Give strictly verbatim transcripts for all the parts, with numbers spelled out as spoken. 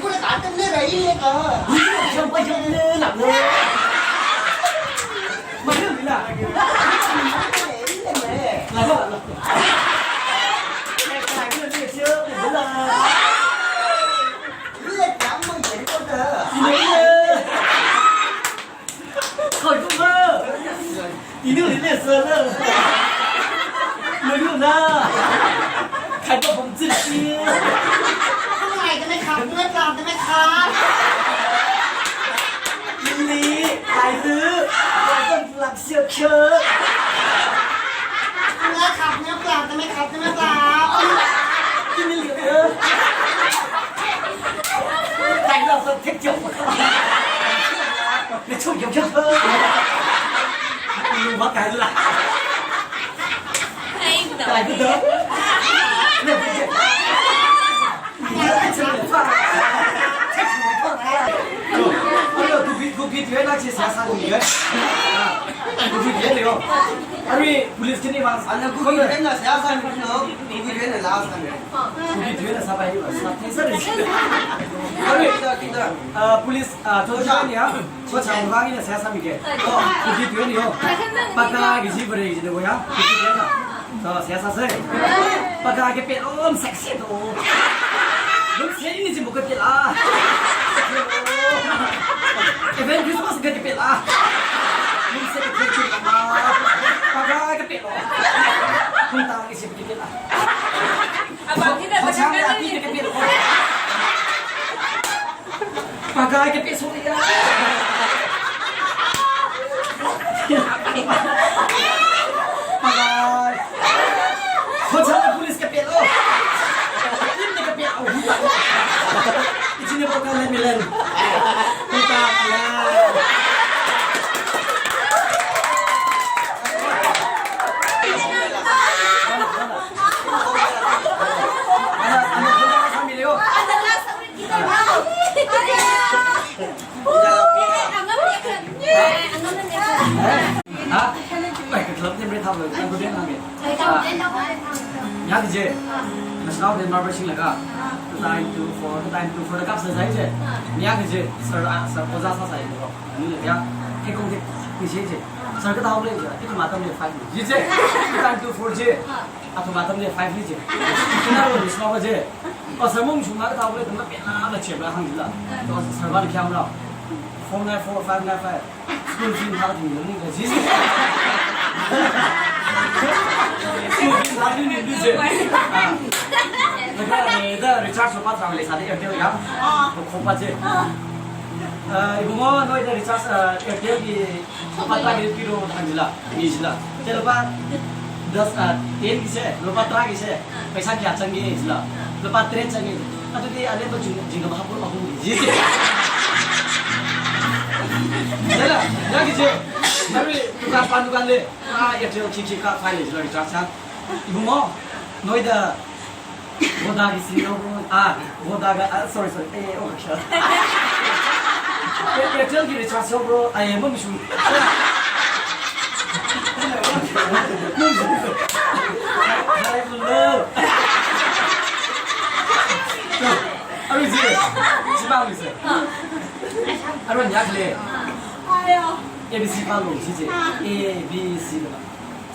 Kula katam le rai le ka. Yam pa yam le la le. Ma yam la. Ile me. La la la. Ile ka ile le se la. Ile ka ma yen ko da. Ile. Khoi kum ma. Inu inu sala. Mayuna. Khai pa bum zin si. Khangai ka mai khap, mai khap, mai khap. Ini, hai tu. Hai tu lak siak siak. Khangai khap, mai khap, mai khap, mai khap. Ini lihat. Hai tu lak siak siak. Nechuk yuk yuk. Lu ma kai la. Ai, kai bu do. Ne bu je. Ayo, kubi, kubi tuena chi sa sa ni ye. Kubi tuena yo. Ari police kini mas. Ana kubi tuena sa sa ni yo. Kubi tuena la sa ni. Kubi tuena sa pa ni mas. Sa sa ni. Ari kita kita. Ah, police, ah, to ja ni ya. Ko chang bang ina saya sami ke. Oh, kubi tueni yo. Paka ki ji bere ji de ya. Kubi tuena. So, saya sa se. Paka ke pe om sexy to. Lum se ni ji buka ke la. Even Christmas ke ke pe la. Lum se ke ke la. Paka ke pe lo. Kunta ki ji buka ke la. Abang kita ko chang ya, kita ke pe lo. Pagai ke pe so ya. Pagai. Ko chana police ke pe lo. Ini ke pe lo. Ini ne pakai le milen. Kita ya. Ana, ana, ana, family yo. Ha? Ai, ka club tem re tham lo, ka club tem tham re. Ah. Yak je. National Day Marble Sing laga. Time to four, time to four da kap sa sai je. Yak je. Sir, ah, sir, oja sa sai ko. Ani le ya. Ke kong ke ni je je. Sir ka tau le je. Ke matam le five. Je je. Time to four je. Athum atam le five li je. Kina ro ni sma ba je. O sir mum shung na ka tau le tama pe na la che ba hang la. To sir ba kya la. Four nine four five nine five. School fee na ni ni ka ji. School fee na ni ni je. Ah. Laga ne da recharge pa tang le sa de Airtel ya. Ko ko pa je. Ah, ibu mo no da recharge, ah, Airtel ki Lupā tarā piro hāngla, mi jila. Che lupā das, ah, ten kise, lupā tarā kise, paisa kayā changki jila. Lupā taren changki. Athumli alemba jing, jingkhamā hapur ahung ji. Jila, ya kise. Mari dukan pan dukan le. Ah, ya jil kiki ka file jila recharge sa. Ibu mo, noida Vodafone kisi yo, ah, Vodafone ka, ah, sorry, sorry, eh, oh, sure. Eh, Airtel ki recharge yo, bro, ai, mami shung. Ai, bro. Aru ji, ji ba mi se. Aru nya kle. A B C pa lo, ji ji. A B C da.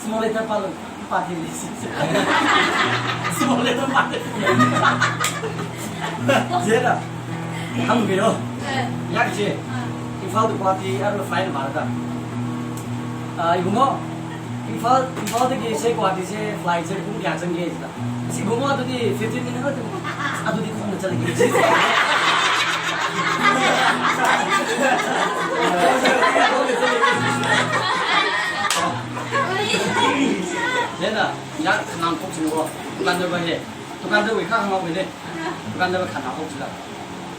Small letter pa lo, pa ti li si. Small letter pa ti. Jira. Hāngga yo. Eh. Yak je. Ah. Imphal to Guwahati aru flight mara da. Ah, ibu mo. Imphal, Imphal dagi se Guwahati se flight se pung kayā changki jila. Ibu mo athumli fifteen minutes khata. Athumli khongna chalki. Jina, ya khanang kok sini ko. Tukandar ba he. Tukandar wui kha khangau wui ne. Tukandar ba khanang kok jila.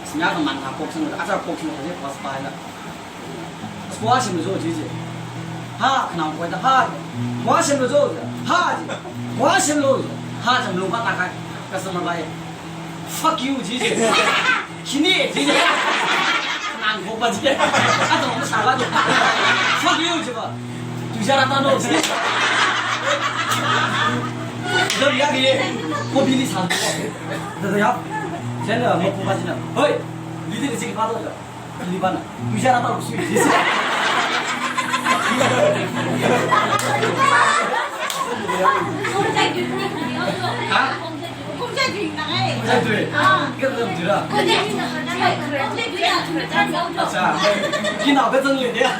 Sinya khaman kha kok sini. Acha kok sini ko je kos pa la. Squash mi zo ji ji. Ha, khanang koi da ha. Squash mi zo ji. Ha ji. Squash mi zo ji. Ha jam lo ba ta kai. Customer ba ye. Fuck you ji ji. Khini ji ji. Nang ko ba ji. Ka to ma sa ba ji. Fuck you ji ba. Tu ja ra ta no ji. Dam ya ge. Ko bi ni sa. Da da ya. Chen da mo ko ba ji na. Hoi. Lidi lidi pa lo. Lidi pa na. Tuja na ta lo sui. Ha? Kongja dui. Kongja dui. Kongja dui. Acha. Kina ba zang le dia.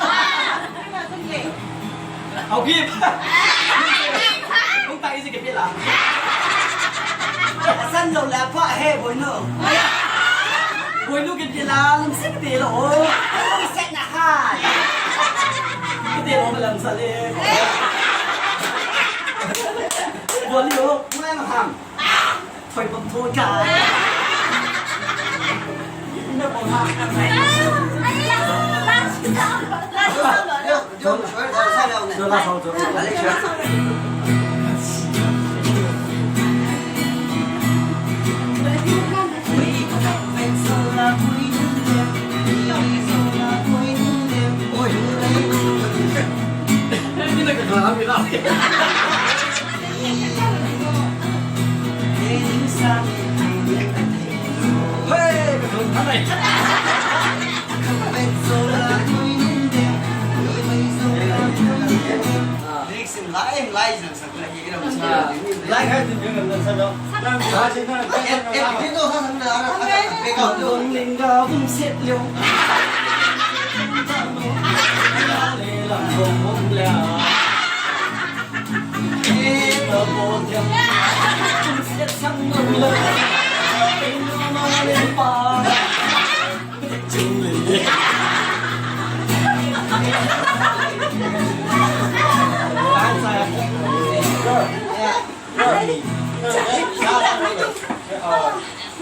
Okay. Kung ta isi ke pila. San lo la pa he boinu. Boinu ke pila lam sim te lo. Set na ha. Te lo lam sa le. Boinu, muna ham. Thoi pam thoi ka. Ina pam ha.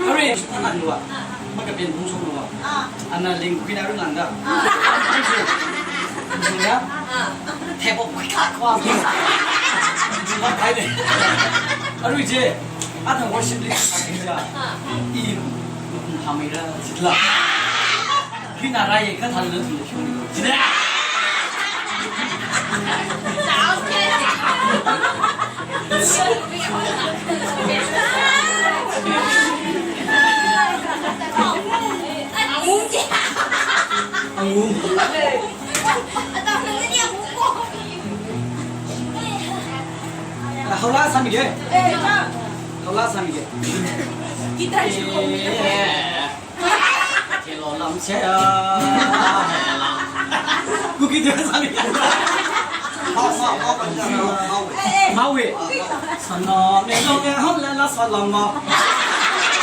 Arui, ana lua. Makapen bung sung lua. Ana ling kuina rung anda. Bung sung. Bung sung ya. Table kuika kwa. Bung sung ba kai de. Arui je. Ana worship leader ka kisa. I, hamira sitla. Kuina rai ka than le tu. Jine. Hau la sāmige. Hau la sāmige. Guitar shi ko. Hello, lam se. Kuki de sāmige. Mawe. Sana me lo ke hon la la salam ma.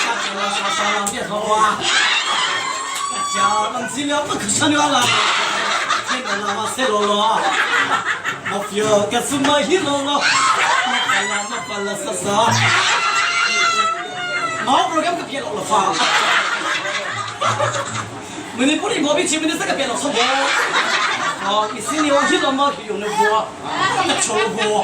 Sa sa salam ke so wa. Ja lam si le ma kusan wa la. Ke la ma se lo lo. Mafia kasuma hi lo lo. Mafala mafala sasa. Mau program kapya lo lo fa. Manipuri bobi Chief Minister kapya lo so bo. Oh, ishi ni wa hi lo ma ki yo no bo. Cho bo.